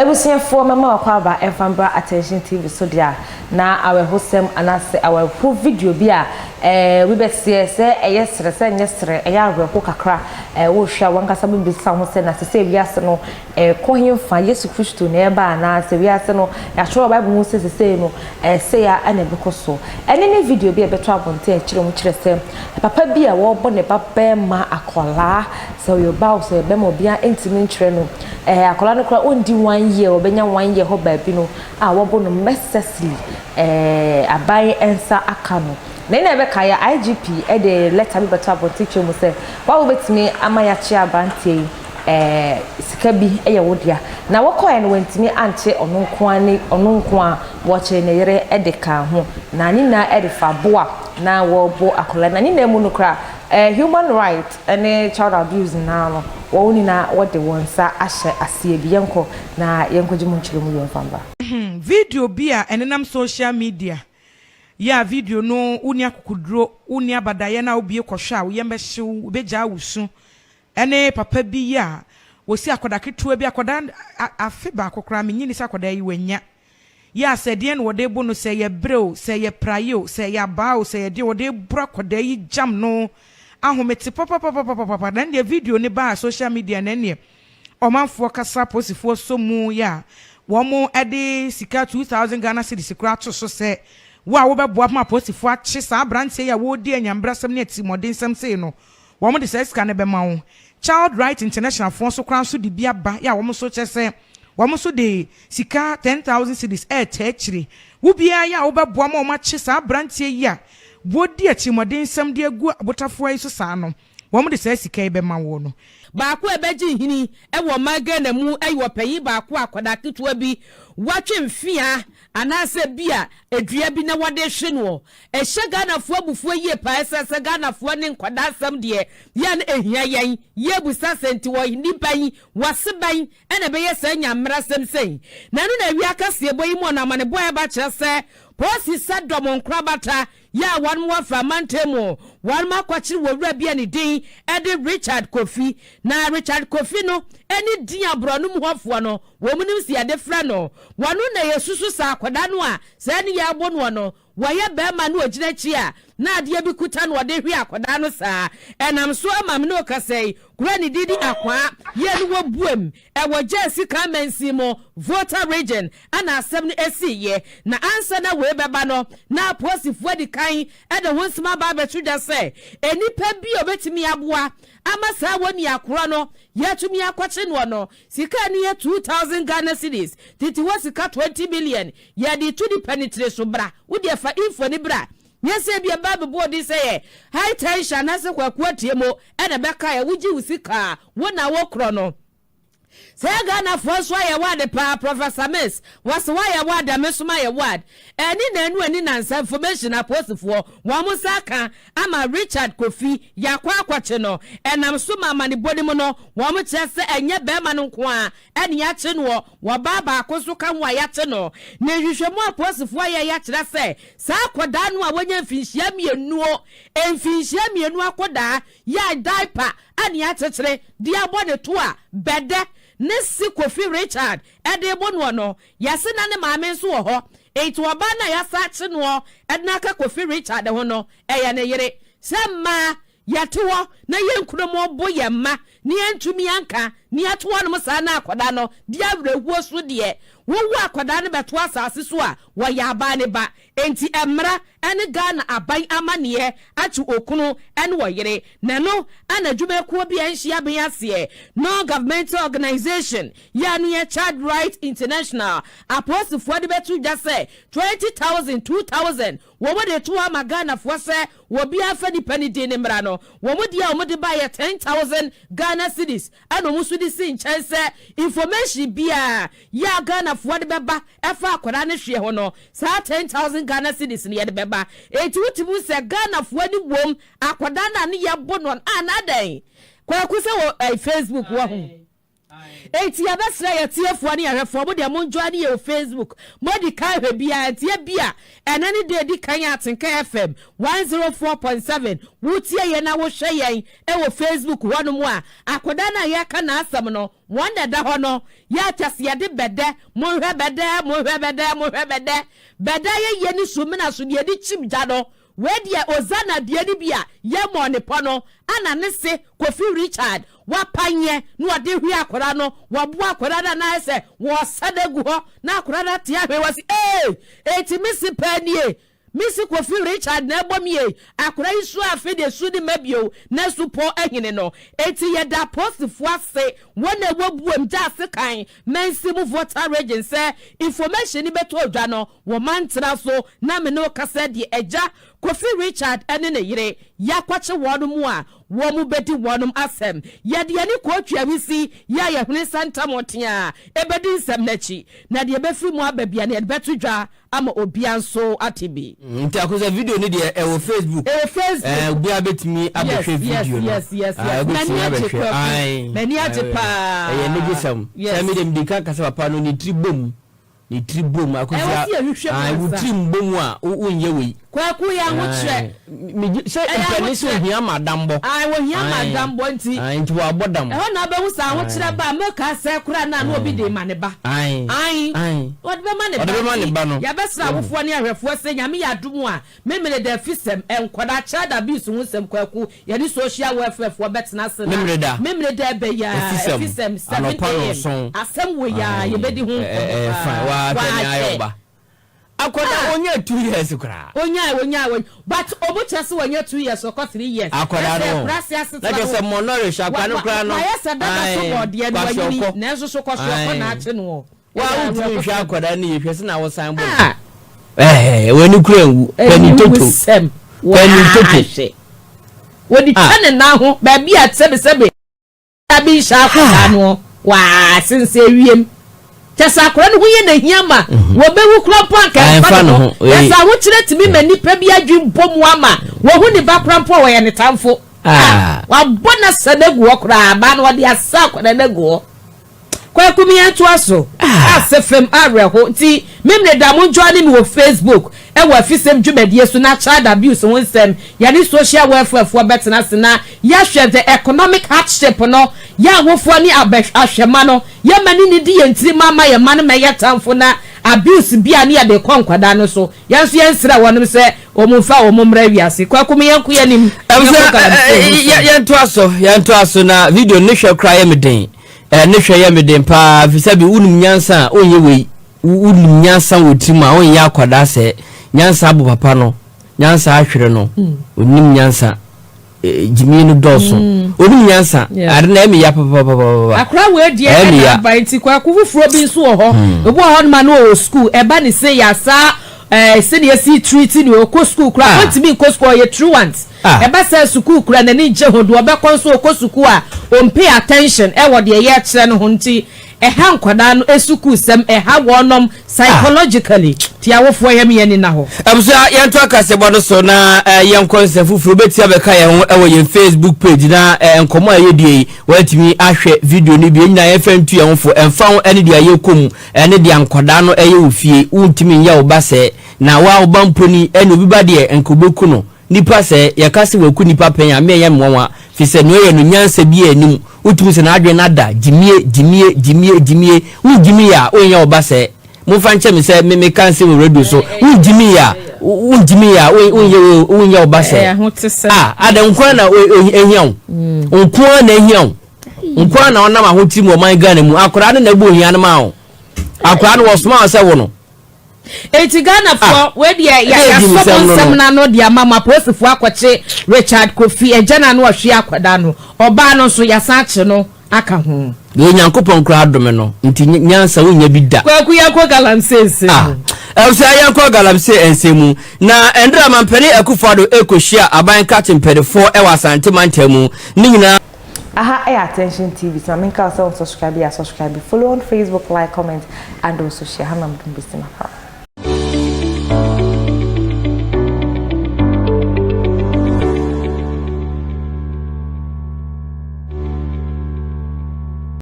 Abusuafoɔ, mɛma wakɔ aba ɛmfa mbra Attention TV so deɛ a na awerɛhosɛm anaasɛ awerɛho video bi a obi bɛseɛ sɛ ɛyɛ serɛ sɛ ɛnyɛ serɛ, ɛyɛ awerɛho kakra. Wohwɛ a wankasa bɛbisa ho sɛ, na sɛ sɛ wiase no ɛkɔ hemfa? Yesu Kristo na ɛba anaasɛ wiase no yɛatwerɛ wɔ Bible mu sɛ sesei no ɛsɛ a ɛna ɛbɛkɔ so? Ɛne ne video bi a ɛbɛtɔ abɔnten akyerɛ mu kyerɛ sɛ papa bi a wɔrebɔ ne ba bɛrima akwadaa, sɛ ɔyɛ ɔbaa o, sɛ ɔyɛ bɛrima, obiara ntumi nkyerɛ no. Akwadaa no koraa ɔndi one year, ɔbɛnya 1 year hɔ baabi no a wɔbɔ no mercilessly. Aban nsa aka no na ɛna ɛbɛka yɛ IGP ɛde letter bi bɛtɔ abɔnten kyerɛ mu sɛ wa wobɛtumi ama yɛakye aberanteɛ yi, sika bi ɛyɛ wo dea. Na wɔkɔɛ no, wɔntumi ankye ɔno nko ara, ne ɔno nko a wɔkyerɛ ne yere ɛde ka ho, na ne nyinaa ɛde fa boa na wɔrebɔ akwadaa. Na ne nyinaa mu no koraa, human right ɛne child abuse nyinaa no, wɔn nyinaa wɔde wɔn nsa ahyɛ aseɛ bi. Yɛnkɔ na yɛnkɔgye mu nkyerɛ mu, yɛn famba. Video bi a ɛnenam social media yɛ a, video no, wonni akokoduro, wonni abadaeɛ na wobie kɔhwɛ a, woyɛm bɛhyew, wobɛgyaa wo su. Ɛne papa bi yi a wɔsi akwadaa ketewa bi, akwadaa afe baako koraa menyini sɛ akwadaa yi wanya yɛ a, sɛ deɛ na wɔde bo no, sɛ yɛ brɛ o, sɛ yɛ praeɛ o, sɛ yɛ abaa o, sɛ yɛ deɛ wɔde boro akwadaa yi gyam no ahomete papapapapapa. Na deɛ video ne baa social media na neɛ ɔmanfoɔ kasa, apolisifoɔ so mu yɛ a, wɔn de sika 2,000 Ghana cedis koraa ato so sɛ wo a wobɛboa ma apolisifoɔ akye saa aberanteɛ yi a wɔredi anyambrasɛm ne atirimɔdensɛm sei no, wɔn de saa sika no bɛma wo. Child Right International foɔ nso koraa nso de bi aba yɛ a, wɔn nso kyerɛ sɛ wɔn nso de sika 10,000 cedis ɛɛtɛ akyire wo biara yɛ a wobɛboa ma wɔn akye saa aberanteɛ yi a wɔdi atirimɔdensɛm de agu abotafoɔ yi so saa no, wɔn de saa sika yi bɛma wo no. Baako a ɛbɛgye nhini wɔ ɔman Ghana mu yɛ ɔpanyin baako a akwadaa ketewa bi watwe mfea anaasɛ bi a edua bi na wɔde hwe no. Ɛhyɛ Ghanafoɔ abufuo yie paa. Ɛsɛ sɛ Ghanafoɔ ne nkwadaa asɛm deɛ yɛn no ehia yɛn yɛbusa sɛ, nti wɔ nipa yi wɔse bɛn ɛna ɛbɛyɛ saa nyammerɛ asɛm sɛn? Na ɛno na awia kaseɛbɔ yi mu ɔno amanebɔ a ɛba kyerɛ sɛ polisi sɛ dɔm nkorabata yɛ a wɔn wɔ mantam mu, wɔn akɔkyere wɔ wura bi a ne din ɛde Richard Kofi. Na Richard Kofi no ɛne din aborɔno mu hɔfoɔ no wɔn nim si yɛde frɛ no. Wɔn na yɛsusu sa akwadaa no a saa ne yɛ abɔ noɔ no, wɔyɛ bɛrima no ogyina akyi a na adeɛ bi kuta no ɔde hwe akwadaa no saa. Ɛnam so ama me ne okasa yi kura ne didi akwaa yɛ no wɔ buam ɛwɔ Gyasi Kamansi mu, Volta Region, ɛna asɛm no esi yɛ. Na ansa na wei bɛba no, na apolisifoɔ di kan ɛde ho nsɛm aba abɛto dwa sɛ enipa bi a obetumi aboa ama saa wɔn ni akorɔ no yɛtumi akɔkye noɔ no, sika no yɛ 2,000 Ghana cedis, tete hɔ sika 20 million. Yɛde to nipa ne tiri so bra, wodeɛ fa info ne bra. Nyɛ sɛ bi ɛba bɛbɔ odi sɛ yɛ high tension anaasɛ Kwaku atie mu ɛna bɛka yɛ wogye wo sika wo na wokorɔ no. Sɛ Ghanafoɔ nso ayɛ wad paa, Professor Miss wɔsɛ woayɛ wad a, me nso mayɛ wad. Ɛne nanu ani nansa information apolisifoɔ wɔn mo nsa aka ama Richard Kofi yakɔ akɔkye no. Ɛnam so ma amanebɔ no mu no, wɔn mo kyerɛ sɛ ɛnyɛ bɛrima no nko a ɛne yɛakye no, wɔbaa baako nso ka ho a yɛakye no. Na nhwehwɛmu apolisifoɔ ayɛ yɛakyerɛ sɛ saa akɔdaa no a wɔnya mfinhyia 2, mfinhyia 2 akɔdaa yɛ diaper ɛne akyekyere de abɔ ne to a bɛdɛ ne si Kofi Richard ɛde bɔ noɔ no, yɛse na ne maame nso wɔ hɔ. Eti ɔbaa no a yɛasa akye noɔ ɛde n'aka Kofi Richard ho no ɛyɛ ne yere. Sɛ mmaa yɛte hɔ na yɛn kurom bo yɛn mma ne yɛntumi anka ne yɛto hɔnom saa na akwadaa no de awerɛhuo so deɛ wowu, akwadaa no bɛto asase so a wɔyɛ abaa ne ba. Enti mmara ne Ghana aban amanneɛ akye okunu ne wɔyere. Na no ana adwumakuo bi a nhyia bɛn aseɛ, non governmental organisation yɛ no yɛ Child Right International, apolisifoɔ de bɛto dwa sɛ 20,000 2,000 wɔn de to ama Ghanafoɔ sɛ wɔbi afa nipa ne din ne mmara no. Wɔn deɛ a wɔn de ba yɛ 10,000 Ghana cedis, ɛna wɔn nso de si nkyɛn sɛ information biara yɛ a Ghanafoɔ de bɛba ɛfa akwadaa ne hwɛ ho no, saa 10,000 Ghana cedis no yɛde bɛba. Eti wotumi sɛ Ghanafoɔ ni wɔm akwadaa no a ne yɛ bɔ no a n'adan Kwaku sɛ wɔ Facebook wɔ ho. Enti yɛbɛsrɛ yɛn atiefoɔ ne yɛn ahwɛfoɔ, mo deɛ mo njoine yɛn wɔ Facebook, moadi kan ahwɛ biara, nti ebia ɛnnɛ ne da edi kan a Atenka FM 104.7 wotie yɛn na wohwɛ yɛn wɔ Facebook hɔnom a, akwadaa no a yɛreka n'asɛm no, wɔn na ɛda hɔ no, yɛ a kyɛ sɛ yɛde bɛdɛ, monhwɛ bɛdɛ, monhwɛ bɛdɛ, monhwɛ bɛdɛ, bɛdɛ ayɛyie ne sumina so deɛ yɛde kyim gya no, Wei deɛ Hosanna deɛ no bi a yɛ mɔɔ ne pɔ no ana ne se Kofi Richard wapanyɛ na ɔde hwe akwadaa no wɔboa akwadaa no anaa sɛ wɔsa no agu hɔ na akwadaa no ate ahwe wɔ se ee enti me se paa nie me se Kofi Richard na ɛbɔ me ei akwadaa yi su afe deɛ su ne ma bio na supɔ ahene no enti yɛda aposifoɔ ase wɔn a ɛwɔ buom gya ase kan mansi mu Volta region sɛ information no bɛtɔ dwa no Wɔ mantena so na me ne wo kasa deɛ agya Kofi Richard ne ne yere yɛakɔkye wɔn a wɔn bɛdi wɔn asɛm. Yɛde yɛne Kootu Awisi yɛ a yɛhwene nsa ntam ɔteaa ɛbɛdi nsɛm no akyi na deɛ ɛbɛfiri mu aba biara no yɛde bɛto dwa ama obiara nso ate bi. Nti akosa video no deɛ ɛwɔ Facebook. Ɛwɔ Facebook. Ɛɛ obiara bɛtumi abɛhwɛ video no. Yes yes yes yes. M'ani agye Kwaku. M'ani agye paa. Ɛyɛ anigyesɛm. Yes. Sɛ me deɛ medi kan kasa papa no ne tiri bom. Ne tiri bom Akosua. Ɛwɔ sɛ yɛhwehwɛ mu ansa. Wo tiri mbɔ mu a wo nyɛ wei. Kwaku yɛ ahokyerɛ. Sɛ mpɛne sɛ ohia ma adambɔ. Ae ohia ma adambɔ nti. Ae nti wabɔ dam. Ɛhɔ na wobɛhu sɛ ahokyerɛ ba a milk asɛe koraa no a na obi de rema ne ba. Ae. Ae. Ɔde bɛma ne ba. Ɔde bɛma ne ba no. Nti yɛbɛsrɛ awofoɔ ne ahwɛfoɔ sɛ Nyame yɛ adom a Memeneda afisɛm, nkwadaa child abuse ho nsɛm Kwaku, yɛne social welfare foɔ bɛtena ase na Memeneda Memeneda ɛbɛ yi ara afisɛm, afisɛm anɔpa 7am nɔnson. asɛm wei ara Ae, yɛbɛdi ho nkɔmmɔ ɛyɛ fine, paa waa hwɛ nea ayɛ Waahwɛ wo ba. Akwadaa Ah! ɔnyaa 2 years koraa. Onyae, onyae, onyae but ɔmo kyerɛ sɛ wanya 2 years ɔkɔ 3 years Akwadaa na sɛ no, akurase na asetena kyerɛ no sɛ malnourished, wa akwadaa no wa koraa no, wayɛ sɛ dada so ae, bɔɔ deɛ no wanyini kwashiorkor, nanso so kwashiorkor ae. na akye noɔ. Wo a Ɛyɛ wontumi nhwɛ awerɛhosɛm. akwadaa no yie, hwɛ sɛ na wosan bɔ no. Ah! Ɛɛ, w'ani kura nwu. Panin toto. Aniwusɛm. Panin toto. Wahwɛ. Wɔde twa Ah. ne nan ho baabi a sɛbesɛbe bi nhyɛ akwadaa no. Waa, sensɛn wiem. Kyɛ sɛ akwadaa no ho yɛ n'ahia ma wɔbɛwu kora mpo anka ɛmfa Ɛmfa ne ne ho. ho. Na Ei. sɛ ahokyerɛ tumi ma nnipa bi adwene bɔ mu ama wɔhu ne ba kora mpo a wɔyɛ ne tamfo. Ah. Ah, wabɔ n'asa no agu hɔ koraa, abaa no wɔde asa akwadaa no agu hɔ. Kwaku me yɛntoa so. Ase fam awerɛho nti Memene da mo njoine me wɔ Facebook wɔ afisɛm dwumadie so na child abuse ho nsɛm yɛne social welfare foɔ bɛtena ase na yɛahwɛ the economic hardship no yɛ awofoɔ ne ahwɛma no yɛma ne nidi yɛn tirim ama yɛn mma no mɛyɛ tamfo na abuse bi a ne yɛde kɔ nkwadaa no so yɛn nso yɛnsrɛ wɔnom sɛ wɔn mfa wɔn mmra wiase. Kwaku me yɛnko yɛn anim yɛnkɔ galamsey ho nsɛm. Yɛntoa so yɛntoa so na video no ne hwɛ koraa yɛ me den. Eh, ne hwɛ yɛ me den paa, fi sɛ bi wonim nyansa a wonyɛ wei, wonim nyansa wɔ tirim a wonyɛ akwadaa sɛ nyansa abo papa no, nyansa ahwere no, onim nyansa, eh, gyimie no dɔɔso, mm. onim nyansa, ade na ɛmi ya papapapapa. Akora wei deɛ ɛna aba nti kwaku foforɔ bi nso wɔ hɔ, hmm. obi wɔ hɔ nom a no wɔ sukuu, ɛba ne se yɛ asaa ɛɛ sɛdeɛ esi treat ne ɔkɔ sukuu koraa ah. ɔntumi nkɔ sukuu ɔyɛ truant. Ɛba sɛ sukuu koraa n'ani ngye ho, deɛ ɔbɛkɔ nso ɔkɔ sukuu a ɔmpay attention wɔ deɛ yɛrekyerɛ no ho nti ɛha nkwadaa no sukuusɛm, ɛha wɔnom psychologically. Nti awofoɔ yɛm yɛn ani nna hɔ. Abusua yɛnto akasɛbɔ no so na yɛnkɔ nsɛm foforɔ. Wobɛtumi abɛka yɛn ho wɔ yɛn Facebook page na nkɔmmɔ a yɛdie yi woatumi ahwɛ video no bi. Yɛn nyinaa yɛmfa ntu yɛn ho fo ɛmfa ho ne deɛ yɛkɔ mu ne deɛ nkwadaa no yɛ wɔ fie. Wontumi nyɛ wo ba sɛɛ na wo a wo ba mpo ni ɛne obi ba deɛ nka wobɛku no. Nipa sɛ yɛka sɛ waku nipa pɛn a me ɛyɛ me nwanwa fisɛ nea ɔyɛ no nyansa biaa nnim wotumi sɛ n'adwene no ada gyimie gyimie gyimie gyimie wo gyimii a wonyɛ wo ba sɛ momfa nkyɛ me sɛ me meka nsɛm wɔ radio so wo gyimii a wo gyimii a wonyɛ wonyɛ wo ba sɛ a ada nkoa na ehia wo nkoa na ehia wo nkoa na ɔnam ahokyiri mu ɔman Ghana mu akwadaa no na ɛbɔ ohia no ma wo akwadaa no wɔsoma wo sɛ wo no. Enti Ghanafoɔ, Ah, wei deɛ ɛyɛ yɛasɔ mo gyimisɛm no nsɛm no. no ano de ama mo. Apolisifoɔ akɔkye Richard Kofi, agya no a na ɔhwe akwadaa no. Ɔbaa no nso, yɛasan akye no aka ho. Deɛ Onyankopɔn koraa adome no nti nyansa wonnya bi da. Kwaku yɛnkɔ galamsey nsɛm Ah, mu. abusua yɛnkɔ galamsey nsɛm mu. Na ɛndra mampanin Akufo-Addo ɛrekɔhyia aban nkrakye mpaninfoɔ ɛwɔ Asante mantam mu. Ne nyinaa. Aha ɛyɛ Attention TV, so ma menka wo sɛ wo subscribe yɛ a subscribe, follow on Facebook, like, comment and also share. Ha na mede mo bɛsi makra.